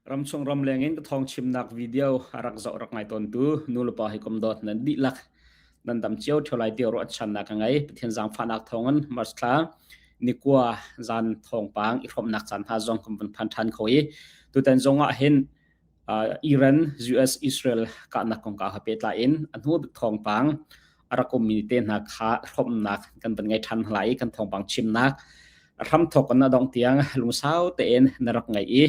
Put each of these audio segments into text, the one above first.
Ramchung ramleng in ka thawng chimnak video a rak zoh rak ngai tawntu nulepa hi kum dawt nan dihlak nan dam cio ṭheo lai ti ruahchannak ka ngei. Pathian zaangfahnak thawngin March thla nikua zan thawngpang i hrawmnak caan hna zong kan vun phan ṭhan kho i tutan zong ah hin Iran, US, Israel kahnak kongkau he pehtlai in a hnu bik thawngpang a rak ummi te hna kha hrawmnak kan van ngei ṭhan hna lai i kan thawngpang chimnak hramthawk in a dongh tiang lungsau tein na rak ngaih i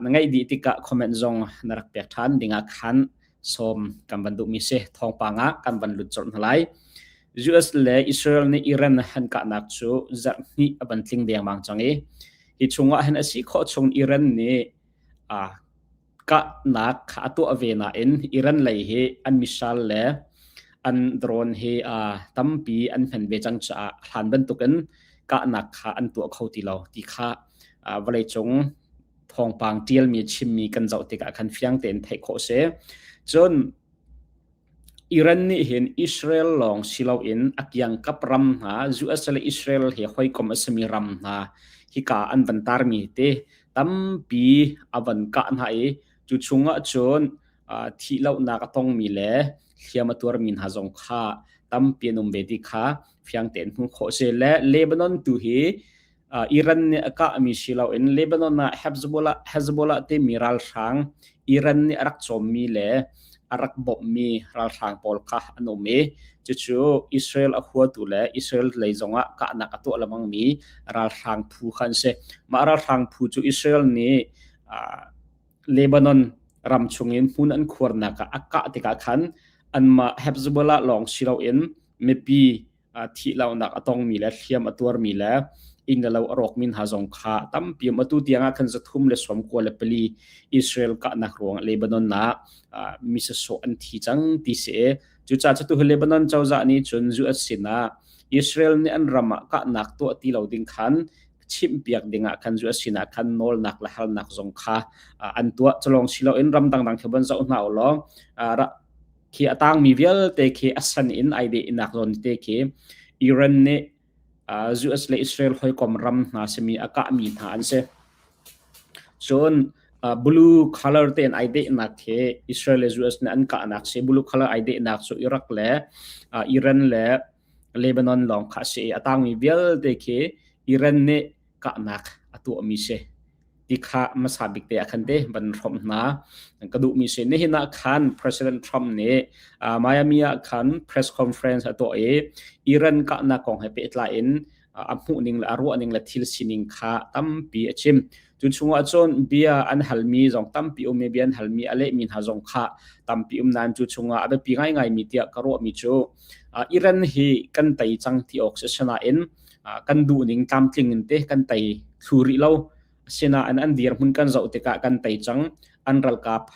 na ngaih dih tikah comment zong na rak pek ṭhan dingah khan sawm kan van duhmi si. Thawngpang ah kan van lut colh hna lai. US le Israel nih Iran han kahnak cu zarh hnih a van tling dengmang cang i hi chungah hin a si khawh chung Iran nih kahnak kha a tuah ve nain Iran lei hi an missile le an drone hi tampi an hman ve cang caah hlan bantukin kahnak kha an tuah kho ti lo ti kha vawleicung thawngpang ṭialmi chimmi kan zoh tikah khan fiang tein theih khawh si. Cun Iran nih hin Israel lawng si loin a kiangkap ram hna, US le Israel he hawikom a simi ram hna hika an van tarmi te tampi a van kah hna i cu chungah cun thihlohnak a tongmi le hliam a tuarmi hna zong kha tampi an um ve ti kha fiang tein hmuh khawh a si. Le Lebanon tu hi Iran nih a kahmi si loin Lebanon ah Hezbollah, Hezbollah timi ralhrang Iran nih a rak cawmmi le a rak bawmhmi ralhrang pawl kha an um i cucu Israel a huatu le Israel lei zongah kahnak a tuah lengmangmi ralhrang phu kha an si. Mah ralhrang phu cu Israel nih Lebanon ram chungin hmun an khuarnak ah a kah tikah khan anmah Hezbollah lawng si loin mipi thihlonak a tongmi le hliam a tuarmi le inn le lo a rawkmi hna zong kha tampi um. Atu tiang ah khan 394 Israel kahnak ruang Lebanon ah mi sasawh an thi cang ti si. Cucaah cu tu Lebanon cozah nih cun US sinah Israel nih an ram ah kahnak tuah ti lo ding khan chimhpiak ding ah khan US sinah khan nawlnak le halnak zong kha an tuah. Culong si loin ram dangdang khi van zoh hna u law khi a tangmi vialte khi a san in ai dehnak zawn te khi Iran nih US le Israel hawikom ram hna simi a kahmi hna an si. Cun blue color tein ai dehnak khi Israel le US nih an kahnak si. Blue color ai dehnak cu Iraq le Iran le Lebanon lawng kha a si i a tangmi vialte khi Iran nih kahnak a tuahmi si. Ti kha hmasa bik te ah khan te van hrawmh hna ka duhmi si. Nihin ah khan President Trump nih Miami ah khan press conference a tuah i Iran kahnak kong he pehtlai in a hmuhning le a ruahning le thil sining kha tampi a chim. Cu chungah cun bia an halmi zong tampi um i bia an halmi a lehmi hna zong kha tampi um nain cu chungah a biapi ngaingaimi tiah ka ruahmi cu Iran hi kan tei cang ti awk si sinain kan duhning tlamtling in te kan tei thlu rih lo. Asinain an dirhmun kan zoh tikah kan tei cang. An ralkap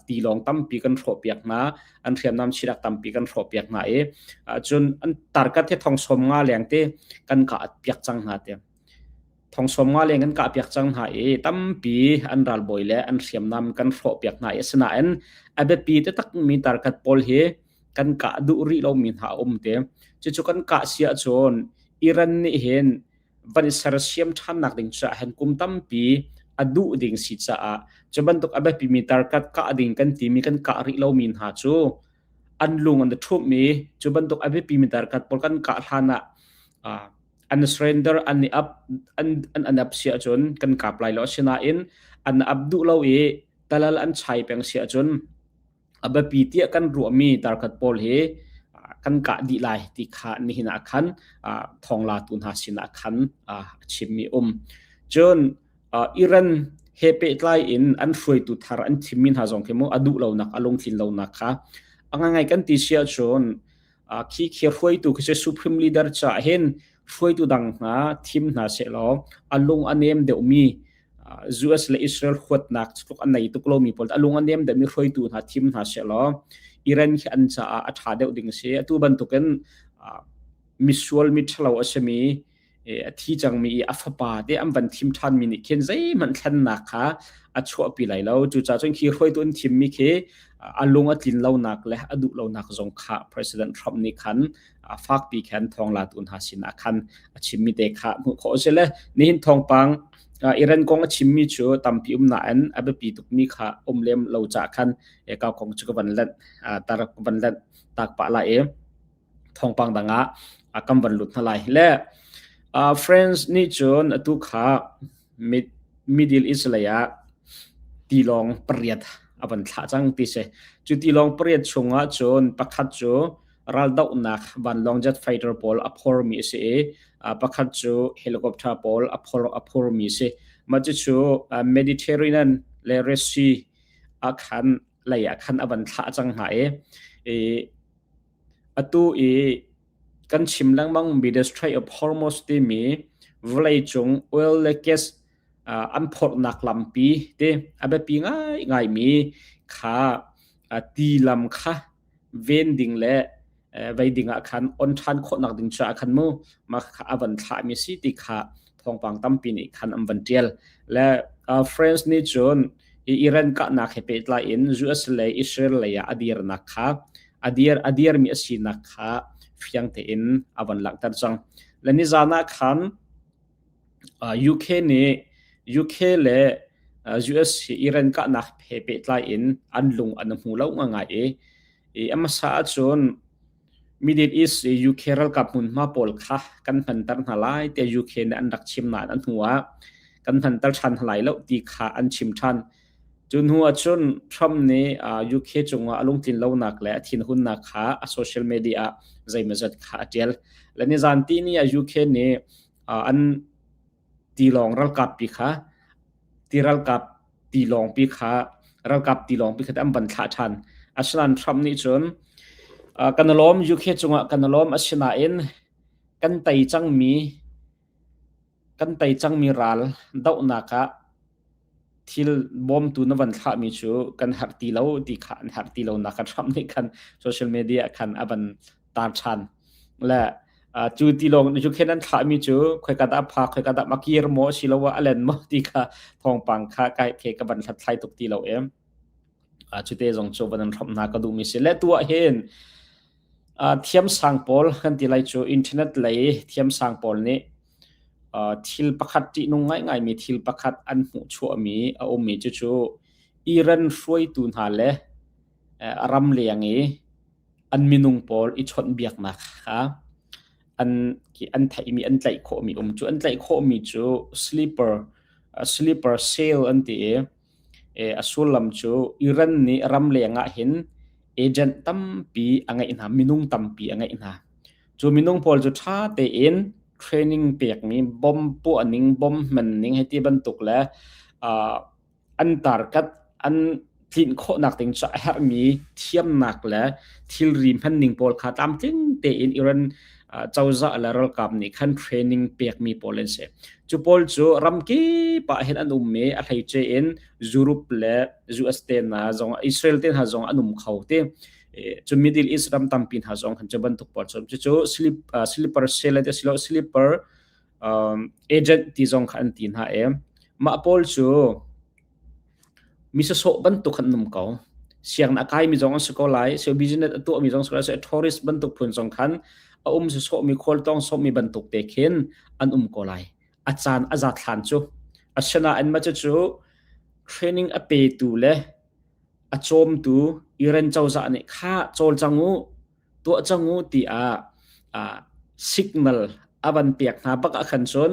tilawng tampi kan hrawhpiak hna, an hriamnam chirak tampi kan hrawhpiak hna i cun an tarkat hi thong 50 leng te kan kah piak cang hna te. Thong 50 leng kan kah piak cang hna i tampi an ralbawi le an hriamnam kan hrawhpiak hna i asinain a biapi takmi tarkat pawl hi kan kah duh rih lomi hna a um te. Cucu kan kah si ahcun Iran nih hin van i sersiam ṭhannak ding caah hin kum tampi a duh ding si caah cu bantuk a biapimi tarkat kah ding kan timi kan kah rih lomi hna cu an lung an i ṭhumh i cu bantuk a biapimi tarkat pawl kan kah hlan ah an surrender an i ap an an ap si ahcun kan kap lai lo asinain an ap duh lo i talal an chai peng si ahcun a biapi tiah kan ruahmi tarkhat pawl hi kan kah dih lai ti kha nihin ah khan thawnglatu hna sinah khan a chimmi um. Cun Iran he pehtlai in an hruaitu thar an thimmi hna zong khi mu a duh lonak a lungtlin lonak kha a ngai kan ti si ahcun khi khi hruaitu khi cu supreme leader caah hin hruaitu dang hna thim hna sehlaw a lung a nem deuhmi US le Israel huatnak tluk a nei tuk lomi pawl a lung a nem deuhmi hruaitu hna thim hna sehlaw Iran khi an caah a ṭha deuh ding a si. Atu bantukin misual mi ṭhalo a simi a thi cangmi i a fapa te an van thim ṭhanmi nih khin zeihmanh thlennak kha a chuahpi lai lo. Cucaah cun khi hruaitu an thimmi khi a lung a tlin lonak le a duh lonak zong kha President Trump nih khan fakpi khan thawnglatu hna sinah khan a chimmi te kha hmuh khawh a si le nihin thawngpang. Iran kong a chimmi cu tampi um nain a biapi tukmi kha um lem lo caah khan ka kong cu ka van lanh tar ka van lanh tak pah lai i thawngpang dang ah kan van lut hna lai. Le France nih cun atu kha Middle East lei ah tilawng pariat a van thlah cang ti si. Cu tilawng pariat chungah cun pakhat cu raldohnak vanlawng jet fighter pawl a phormi a si i pakhat cu helicopter pawl a phor a phormi a si. Mah cucu Mediterranean le Red Sea ah khan lei ah khan a van thlah cang hna i atu i kan chim lengmangmi the Strait of Hormuz timi vawleicung oil le gas an phorhnak lampi te a biapi ngaingaimi kha ti lam kha ven ding le vei ding ah khan on ṭhan khawhnak ding caah khan mu mah kha a van thlahmi si ti kha thawngpang tampi nih khan an van ṭial. Le France nih cun Iran kahnak he pehtlai in US le Israel lei ah a dirnak kha a dir a dirmi a sinak kha fiang tein a van langhter cang. Le nizan ah khan UK nih UK le US hi Iran kahnak he pehtlai in an lung an hmu lo ngai i a hmasa ahcun Middle East i UK ralkap hmunhma pawl kha kan hmanter hna lai tiah UK nih an rak chim nain a hnu ah kan hmanter ṭhan hna lai lo ti kha an chim ṭhan. Cu hnu ahcun Trump nih UK cungah a lungtlin lonak le a thinhunnak kha a social media ah zeimawzat kha a ṭial. Le nizan tihni ah UK nih an tilawng ralkap pi kha ti ralkap tilawngpi kha ralkap tilawngpi kha an van thlah ṭhan. Asinain Trump nih cun kan i lawm UK cungah kan i lawm asinain kan tei cangmi kan tei cangmi ral dohnak ah thil bawmtu na van thlahmi cu kan herh ti lo ti kha an herh ti lo nak Trump nih khan social media khan a van tar ṭhan. Le cu tilawng cu khen an thlahmi cu khoika dah pha khoika dah makir maw asiloah a len maw ti kha thawngpang kha kai the ka van hlathlai tuk ti lo em. Cute zong cu van an hrawmh hna ka duhmi si. Le tu ah hin thiamsang pawl kan ti lai cu internet lei thiamsang pawl nih thil pakhat ṭihnung ngaingaimi thil pakhat an hmuhchuahmi a ummi cucu Iran hruaitu hna le ram leng i an minung pawl i chawnhbiaknak kha an an theihmi an tlaih khawhmi um cu an tlaih khawhmi cu sleeper sleeper cell an ti i a sullam cu Iran nih ramleng ah hin agent tampi a ngeih hna minung tampi a ngeih hna. Cu minung pawl cu ṭha tein training pekmi bomb puah ning bomb hman ning hei ti bantuk le an tarkat an tlinh khawhnak ding cu a herhmi thiamnak le thilri hmanning pawl kha tlamtling tein Iran cozah le ralkap nih khan training pekmi pawl an si. Cu pawl cu ramkip ah hin an um i a hleice in Europe le US te hna zong Israel te hna zong an um kho ti. Cu Middle East ram tampi hna zong khan cu bantuk pawl cu cucu sleeper cell an ti silo sleeper agent ti zong kha an ti hna i mah pawl cu mi sawsawh bantuk an um ko. Sianginn a kaimi zong an si ko lai, so business a tuahmi zong si ko lai, so tourist bantuk phun zong khan a um sawsawhmi khualtlawng sawhmi bantuk te khin an um ko lai. A caan a zat hlan cu. Asinain mah cucu training a petu le a cawmtu Iran cozah nih kha cawlcang u, tuah cang u tiah signal a van pek hna bak ah khan cun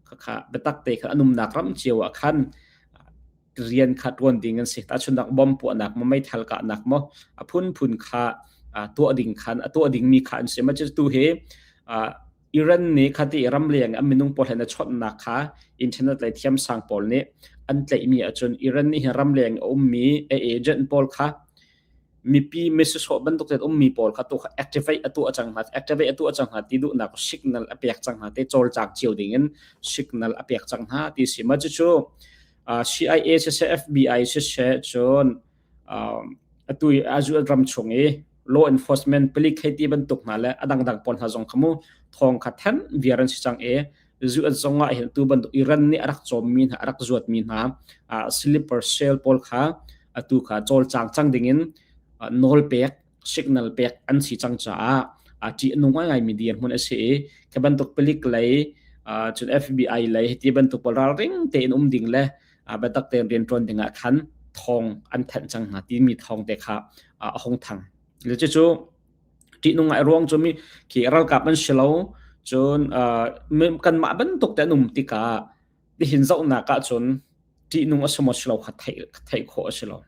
khakha biatak te kha an umnak ram cio ah khan rian kha ṭuan ding an si. Tahchunhnak bomb puahnak maw meithal kahnak maw a phunphun kha tuah ding khan a tuah dingmi kha an si. Mah cu tu hi Iran nih khati ramleng an minung pawl he na chawnhnak kha internet lei thiamsang pawl nih an tlaihmi ahcun Iran nih hin ramleng a ummi a agent pawl kha mipi misisawh bantuk ten ummi pawl kha tu kha activate a tuah cang hna activate a tuah cang hna ti duhnak signal a pek cang hna te cawlcang cio ding in signal a pek cang hna ti si ma cucu CIA siseh FBI siseh cun atu i azu ram chung i law enforcement palik hei ti bantuk hna le a dangdang pawl hna zong kha mu thawng kha then viar an si cang i zu an zong ah hin tu bantuk Iran nih a rak cawmmi hna a rak zuatmi hna sleeper cell pawl kha atu kha cawlcang cang ding in nawl pek signal pek an si cang caah ṭih a nung ngaingaimi dirhmun a si i khi bantuk palik lei Cun FBI lei hiti bantuk pawl ralring tein um ding le biatak tein rianṭuan ding ah khan thawng an thanh cang hna timi thawng te kha a hung thang. Le cucu ṭihnung ngai ruang cu mi khi ralkap an si lo cun kanmah bantuk te an um tikah tihin zohnak ahcun ṭihnung a si maw si lo kha theih khawh a si lo.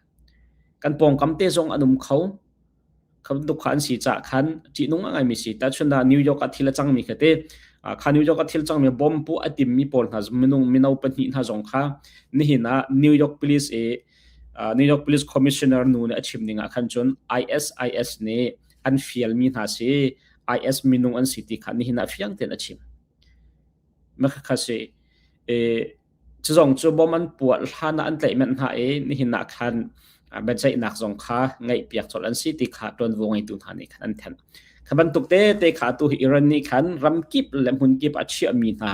Kan pawngkam te zong an um kho. Kha bantuk kha an si caah khan ṭihnung a ngaimi si. Tahchun ah New York ah thil a cangmi kha te kha New York ah thil cangmi bomb pu a timmi pawl hna minung mino pahnih hna zong kha nihin ah New York Police i New York Police Commissioner nu nih a chim ning ah khan cun ISIS nih an fialmi hna si IS minung an si ti kha nihin ah fiang tein a chim. Makhakha si i cuzong cu bom an puah hlan ah an tlaih manh hna i nihin ah khan biaceihnak zong kha ngaihpiak colh an si ti kha ṭuanvo ngeitu hna nih khan an thanh. Kha bantuk tete kha atu hi Iran nih khan ramkip le hmunkip a chiahmi hna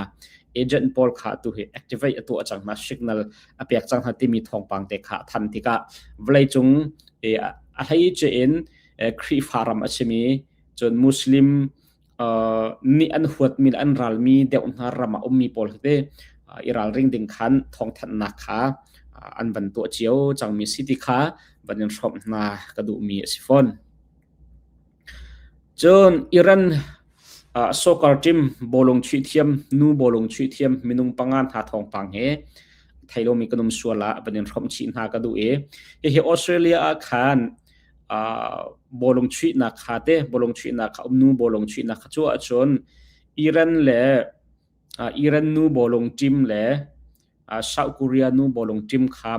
agent pawl kha atu hi activate a tuah cang hna signal a pek cang hna timi thawngpang te kha a than tikah vawleicung a hleice in Khrihfa ram a simi cun Muslim nih an huatmi le an ralmi deuh hna ram ah ummi pawl hi te i ralring ding khan thawngthanhnak kha an van tuah cio cangmi si ti kha van in hrawmh hna ka duhmi a si fawn. Cun Iran soccer team bawlung chuih thiam nu bawlung chuih thiam minung panga hna thawngpang he thei lomi kan um sual ah van in hrawmh chih hna ka duh i hihi Australia ah khan bawlung chuihnak kha te bawlung chuihnak kha umnu bawlung chuihnak kha cu ahcun Iran le Iran nu bawlung team le South Korea nu bawlung team kha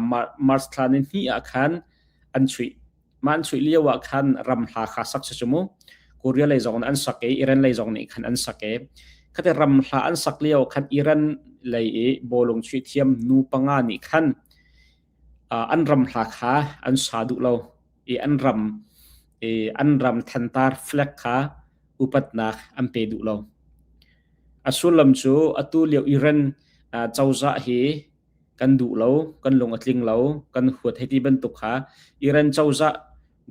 March thla ni hnih ah khan an chuih. Mah an chuih lio ah khan ram hla kha sak si cu mu. Korea lei zong nih an sak i Iran lei zong nih khan an sak i khate ram hla an sak lio khan Iran lei i bawlung chuih thiam nu panga nih khan an ram hla kha an sa duh lo i an ram i an ram thantar flag kha upatnak an pe duh lo. A sullam cu atu lio Iran cozah hi kan duh lo, kan lung a tling lo, kan huat hei ti bantuk kha Iran cozah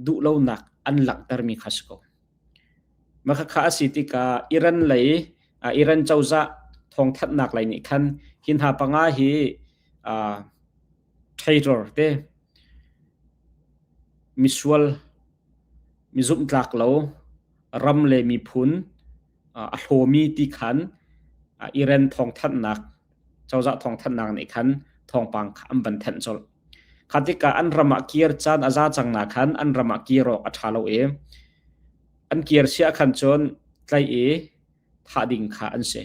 duh lonak an langhtermi kha si ko. Makhakha a si tikah Iran lei Iran cozah thawngthanhnak lei nih khan hi hna panga hi traitor te misual mi zumhtlak lo ram le miphun a hlawmi ti khan Iran thawngthanhnak cozah thawngthanhnak nih khan thawngpang kha an van thanh colh. Kha tikah an ram ah kir caan a za cang na khan an ram ah kir awk a ṭha lo i an kir siah khan cun tlaih i thah ding kha an si.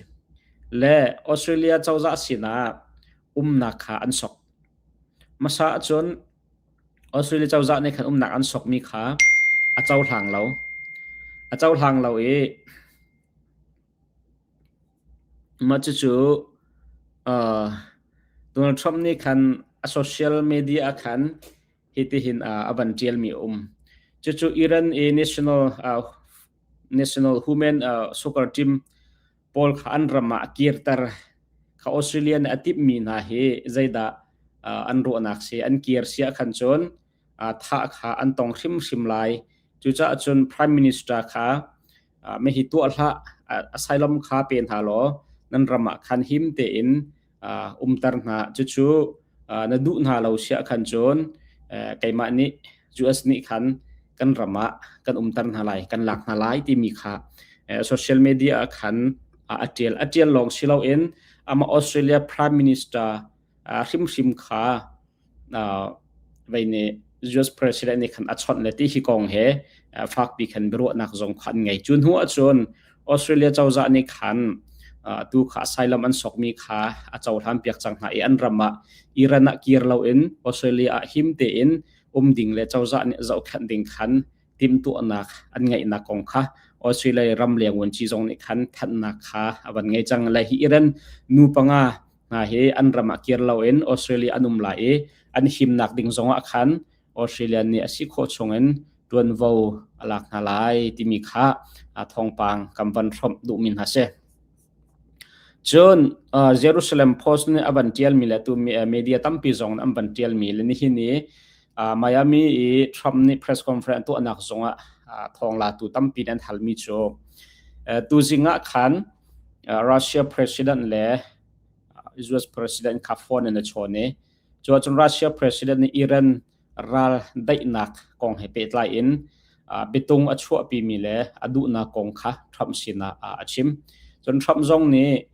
Le Australia cozah sinah umnak kha an sok. Hmasa ahcun Australia cozah nih khan umnak an sokmi kha a cohlang lo. A cohlang lo i Mah cucu Donald Trump nih khan a social media ah khan hitihin a van ṭialmi a um. Cucu Iran i national national human soccer team pawl kha an ram ah a kirter. Kha Australia nih a timhmi hna hi zeidah an ruahnak si? An kir si ahkhan cun thah kha an tong hrimhrim lai. Cucaah cun Prime Minister kha Hihi tuah hlah, asylum kha pe hna law nan ram ah khan him tein umter hna. Cucu na duh hna lo siah khan cun keimah nih US nih khan kan ram ah kan umter hna lai, kan lak hna lai timi kha social media ah khan a ṭial. A ṭial lawng si loin amah Australia Prime Minister hrimhrim kha vei nih US President nih khan a chawnh le ti hi kong he fakpi khan biaruahnak zong kha an ngei. Cu hnu ahcun Australia cozah nih khan tu kha asylum an sokmi kha a cohlan piak cang hna i an ram ah Iran ah kir loin Australia ah him tein um ding le cozah nih zohkhenh ding khan timhtuahnak an ngeihnak kong kha Australia ramleng vuanci zong nih khan thanhnak kha a van ngei cang. Le hi Iran nu panga hna hi an ram ah kir loin Australia an um lai i an himnak ding zongah khan Australia nih a si khawh chungin ṭuanvo a lak hna lai timi kha thawngpang kan van hrawmh duhmi hna si. Cun Jerusalem Post nih a van ṭialmi le tu media tampi zong an van ṭialmi le nihin i Miami i Trump nih press conference tuahnak zongah thawnglatu tampi an halmi cu tuzing ah khan. Russia President le US President kha phone in a chawn i cu ahcun Russia President nih Iran ral daihnak kong he pehtlai in biatung a chuahpimi le a duhnak kong kha Trump sinah a chim. Cun Trump zong nih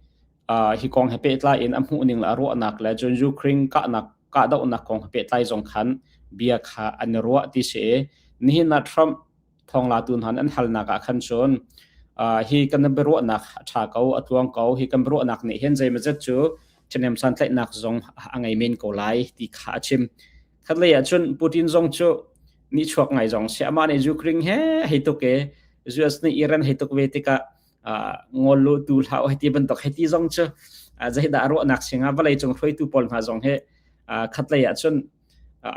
hi kong he pehtlai in a hmuhning le a ruahnak le cun Ukraine kahnak kahdohnak kong he pehtlai zong khan bia kha an i ruah ti si i nihin ah Trump thawnglatu hna an halnak ah khan cun hi kan biaruahnak a ṭha ko a tluang ko hi kan biaruahnak nih hin zeimawzat cu ṭhahnem santlaihnak zong a ngei men ko lai ti kha a chim. Khatlei ah cun Putin zong cu nihchuak ngai zong si amah nih Ukraine he hei tuk i US nih Iran hei tuk ve tikah ngol lu tu hlah hei ti bantuk hei ti zong cu zeidah ruahnak singa vawlei cung hruaitu pawl hna zong hi khatlei ah cun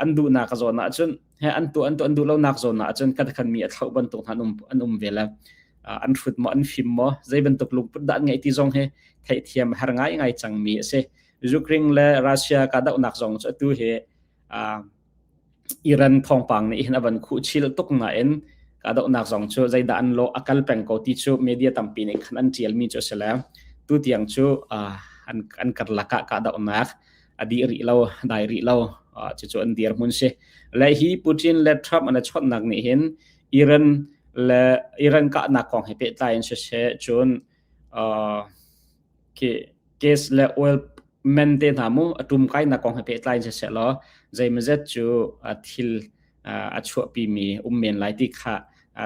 an duhnak a zawn ahcun he an tu an tu an duh lonak zawn ahcun kan khan mi a thloh bantuk hna an um an um ve le an hrut maw an fim maw zei bantuk lungput dah an ngeih ti zong hi theihthiam har ngai ngai cang mi a si. Ukraine le Russia kahdohnak zong cu atu hi Iran thawngpang nih hin a van khuh chil tuk nain kahdohnak zong cu zeidah an lawh a kal peng ko ti cu media tampi nih khan an ṭialmi cu a si le tu tiang cu an an karlak ah kahdohnak a dih rih lo dai rih lo cucu an dirhmun si le hi Putin le Trump an i chawnhnak nih hin Iran le Iran kahnak kong he pehtlai in siseh cun khi gas le oil men te hna mu a tum kainak kong he pehtlai in siseh law zeimawzet cu thil a chuahpimi um men lai ti kha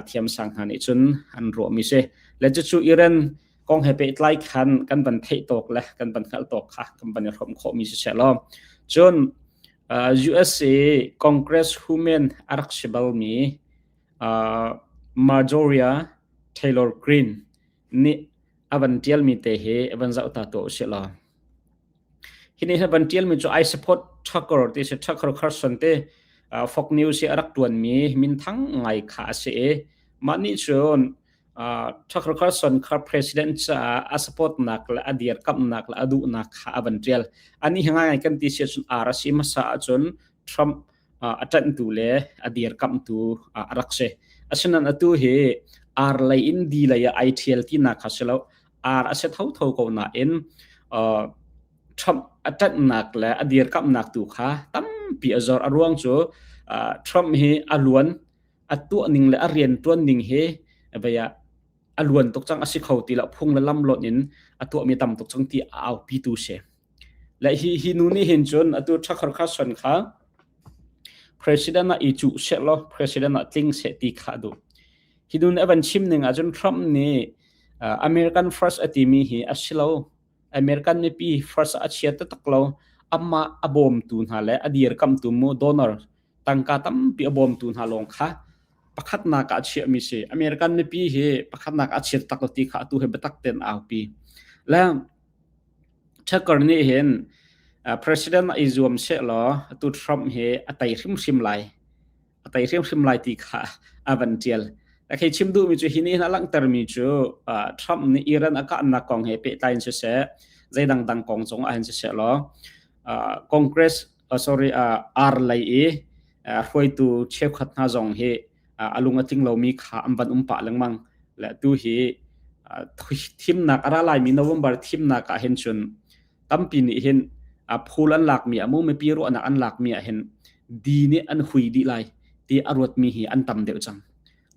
thiamsang hna nih cun an ruahmi si le cucu Iran kong he pehtlai khan kan van theih tawk le kan van hngalh tawk kha kan van i hrawm khawhmi siseh law cun USA Congress human a rak si balmi Marjorie Taylor Greene nih a van ṭialmi te hi van zoh ta tuah usih law. Hi nih van ṭialmi cu I support Tucker ti si Tucker Carlson te Fox News i a rak ṭuanmi minthang ngai kha a si i mah nih cun Tucker Carlson kha president caah a supportnak le a dirkamhnak le a duhnak kha a van ṭial. Anih hi ngai kan ti si ahcun ar a si hmasa ahcun Trump a ṭanhtu le a dirkamhtu a rak si. Asinain atu hi ar lei in di lei ah ai ṭhial tinak kha si lo. Ar a si thotho ko nain Trump a ṭanhnak le a dirkamhnak tu kha tampi a zor. A ruang cu Trump hi a luan, a tuahning le a rianṭuan ning hi vei ah a luan tuk cang a si kho ti lo. Phung le lam lonh in a tuahmi tam tuk cang ti a aupitu si. Le hi hi nu nih hin cun atu Tucker Carlson kha president ah i cuh sehlaw president ah tling seh ti kha a duh. Hi nu nih a van chim ning ahcun Trump nih American first a timi hi a si lo. American mipi first a chia taktak lo. Amah a bawmtu hna le a dirkamhtu mu donor tangka tampi a bawmtu hna lawng kha pakhatnak ah a chiahmi si. American mipi hi pakhatnak ah a chia taktak lo ti kha atu hi biatak tein a aupi. Le Tucker nih hin president i zuam sehlaw atu Trump hi a tei hrimhrim lai. A tei hrimhrim lai ti kha a van ṭial. Khi chim duhmi cu hi nih hin a langhtermi cu Trump nih Iran a kahnak kong he pehtlai in siseh, zei dangdang kong zong ah hin siseh law Congress sorry ar lei i hruaitu cheukhat hna zong hi a lung a tling lomi kha an van um pah lengmang. Le tu hi thimnak a ra laimi November thimnak ah hin cun tampi nih hin phul an lakmi a mu mipi ruahnak an lakmi ah hin di nih an hui dih lai ti a ruatmi hi an tam deuh cang.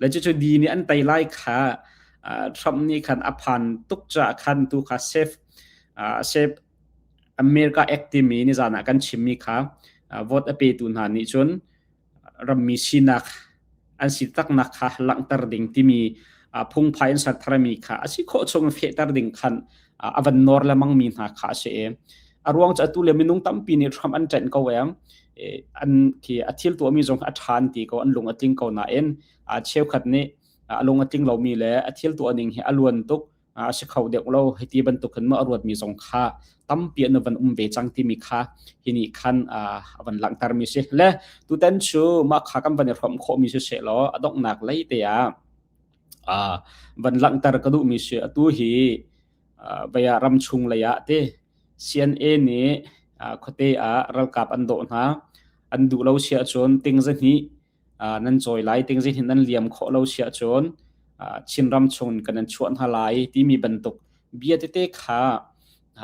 Le cucu di nih an tei lai kha Trump nih khan a phan tuk caah khan tu kha safe safe America Act timi nizan ah kan chimmi kha vote a petu hna nih cun rammi sinak an si taknak kha langhter ding timi phungphai an ser tharmi kha a si khawh chung fehter ding khan a van nawr lemang mi hna kha a si i a ruang cu atu le minung tampi nih Trump an ṭanh ko em an khi a thil tuahmi zong a ṭhan ti ko an lung a tling ko nain cheukhat nih a lung a tling lomi le a thil tuah ning hi a luan tuk a si kho deuh lo hiti bantuk khan ma a ruatmi zong kha tampi an van um ve cang timi kha hi nih khan a van langhter mi si le tutan cu mah kha kan van i hrawm khawh mi si se law a donghnak lei te ah van langhter ka duh mi si atu hi vaya ram chung lei ah te CNA nih khuate ah ralkap an dawh hna an duh lo sia cun ting zahnih nan cawi lai ting zin hin nan liam khawh lo si ahcun Chinram chung kan nan chuah hna lai timi bantuk Bia tete kha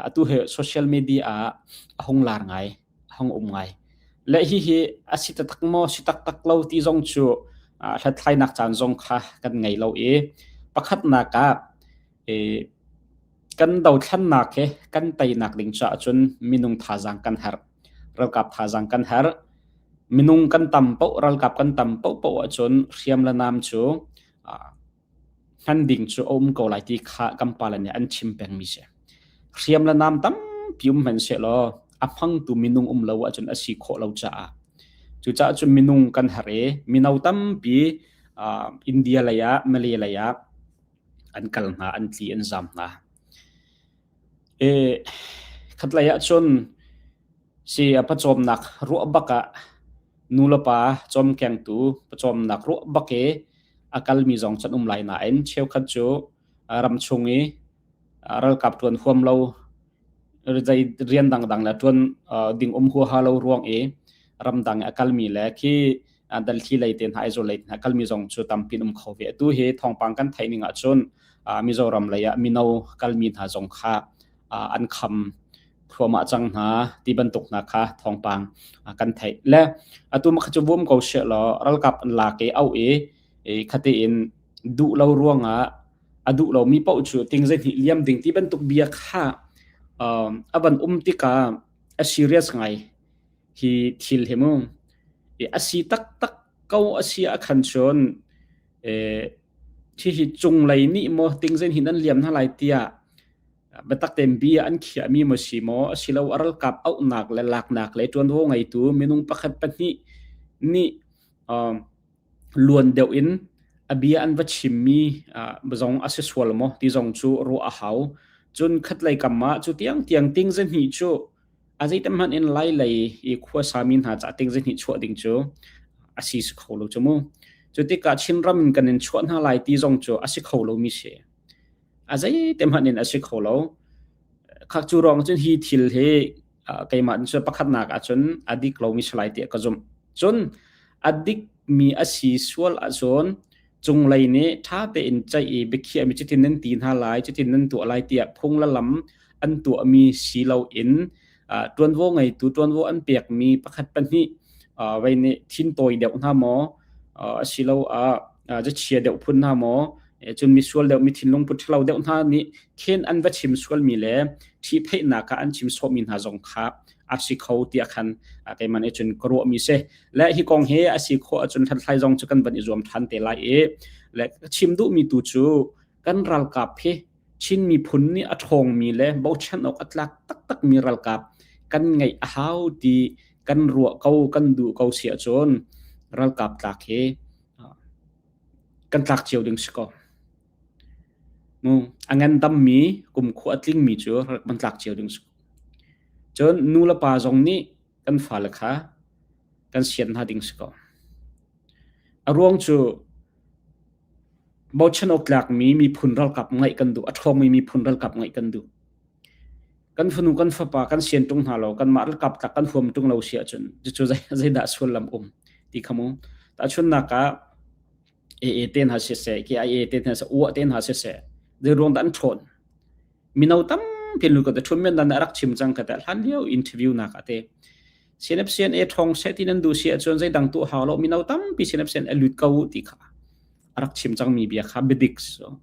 atu hi social media ah a hung lar ngai, a hung um ngai. Le hihi a si taktak maw, si taktak lo ti zong cu hlathlainak caan zong kha kan ngei lo i pakhatnak ah kan dothlannak hi kan teinak ding caah cun minung thazaang kan herh. Ralkap thazaang kan herh. Minung kan tam paoh, ralkap kan tam paohpaoh ahcun hriam le nam cu hman ding cu a um ko lai ti kha kan pale nih an chim pengmi si. Hriam le nam tampi um hmanhsehlaw a hmangtu minung um lo ahcun a si khawh lo caah cucaah cun minung kan har i mino tampi India lei ah Malay lei ah an kal hna, an tli, an zam hna. E, khatlei ah cun si a pawcawmnak ruah bak ah nu le pa cawmkengtu pawcawmnak ruah bak i a kalmi zong can um lai nain cheukhat cu ramchung i ralkap ṭuan huam lo zei rian dangdang le ṭuan ding um huaha lo ruang i ramdang i a kalmi le khi Delhi lei te hna Aizawl lei te hna kalmi zong cu tampi um kho ve. Atu hi thawngpang kan theih ning ahcun Mizoram lei ah mino kalmi hna zong kha an kham thluahmah cang hna ti bantuk hna kha thawngpang kan theih. Le atu ma kha cu vum ko she law ralkap an lak i au i khate in duh lo ruangah a duh lomi paoh cu ting zeihnih liam ding ti bantuk bia kha a van um tikah a serious ngai hi thil hi mu. A si taktak ko a si ah khan cun hihi cunglei nih maw tingzen hin an liam hna lai tiah biatak tein bia an khiahmi maw si maw asilo a ralkap auhnak le laknak le ṭuanvo ngeitu minung pakhat pahnih nih luan deuh in a bia an va chimmi zong a si sual maw ti zong cu ruah a hau. Cun khatlei kam ah cu tiangtiang ting zahnih cu A zeitem hmanh in Lai lei i khuasami hna ca ting zihnih chuah ding cu a si si kho lo cu mu. Cu tikah Chinram in kan in chuah hna lai ti zong cu a si kho lomi si. A zeitem hmanh in a si kho lo. Khak cu ruang cun hi thil hi keimah in cu pakhatnak ahcun a dik lomi si lai tiah ka zumh. Cun a dikmi a si sual ahcun cunglei nih ṭha tein ceih i biakhiahmi cutin nan ti hna lai, cutin nan tuah lai tiah phung le lam an tuahmi si loin ṭuanvo ngeitu ṭuanvo an pekmi pakhat pahnih vei nih thintawi deuh hna maw asiloah jachia deuh phun hna maw cun misual deuh mi thinlung put ṭhalo deuh hna nih khin an va chim sualmi le ṭhihpheihnak ah an chim sawhmi hna zong kha a si kho tiah khan keimah nih cun ka ruahmi si. Le hi kong hi a si khawh ahcun hlathlai zong cu kan van i zuam ṭhan te lai i le ka chim duhmi tu cu kan ralkap hi Chin miphun nih a ṭhawngmi le bochan awk a tlak taktakmi ralkap kan ngeih a hau ti kan ruah ko, kan duh ko si ahcun ralkap tlak hi kan tlak cio ding si ko. Mu, a ngandammi kumkhua a tlingmi cu kan tlak cio ding si ko. Cun nu le pa zong nih kan fale kha kan sian hna ding si ko. A ruang cu Bochan awk tlakmi miphun ralkap ngeih kan duh. A ṭhawngmi miphun ralkap ngeih kan duh. Kan fanu kan fapa kan sian ṭung hna lo, kanmah ralkap tlak kan huam ṭung lo si ahcun cucu zeidah sullam um ti kha mu. Tahchunhnak ah AA te hna siseh, KIA te hna siseh, UA te hna siseh, zei ruang dah an ṭhawn? Mino tampi lu ka te ṭhun men dan rak chim cang ka te hlan lio interview nak ah te. CNF CNA ṭhawng seh ti nan duh si ahcun zeidang tuah hau lo mino tampi CNF CNA lut ko ti kha a rak chim cangmi bia kha biadik so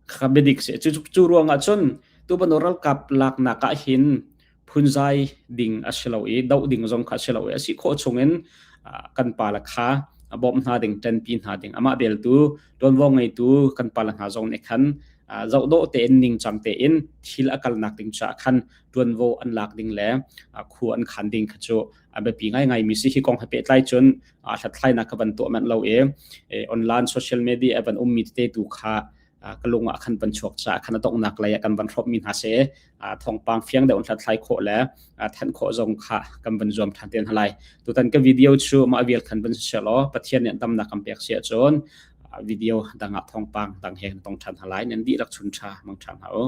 kha biadik si cu cu ruangah cun tu bantuk ralkap laknak ah hin phunzai ding a si lo i doh ding zong kha a si lo i a si khawh chungin kan pale kha bawmh hna ding ṭanpi hna ding amah beltu ṭuanvo ngeitu kan pale hna zong nih khan zohdawh tein ningcang tein thil a kalnak ding caah khan ṭuanvo an lak ding le khu an khan ding kha cu a biapi ngaingai mi si hi kong he pehtlai cun hlathlainak ka van tuah manh lo i online social media a van ummi tete tu kha ka lung ah khan van chuak caah khan a donghnak lei ah kan van hrawmmi hna si thawngpang fiang deuh hlathlai khawh le thanh khawh zong kha kan van zuam ṭhan te hna lai. Tutan ka video cu mah vial khan van si law Pathian nih damnak kan pek si ahcun video dang ah thawngpang dang he kan tong ṭhan hna lai. Nan dihlak chun ṭha mang ṭhan hna u.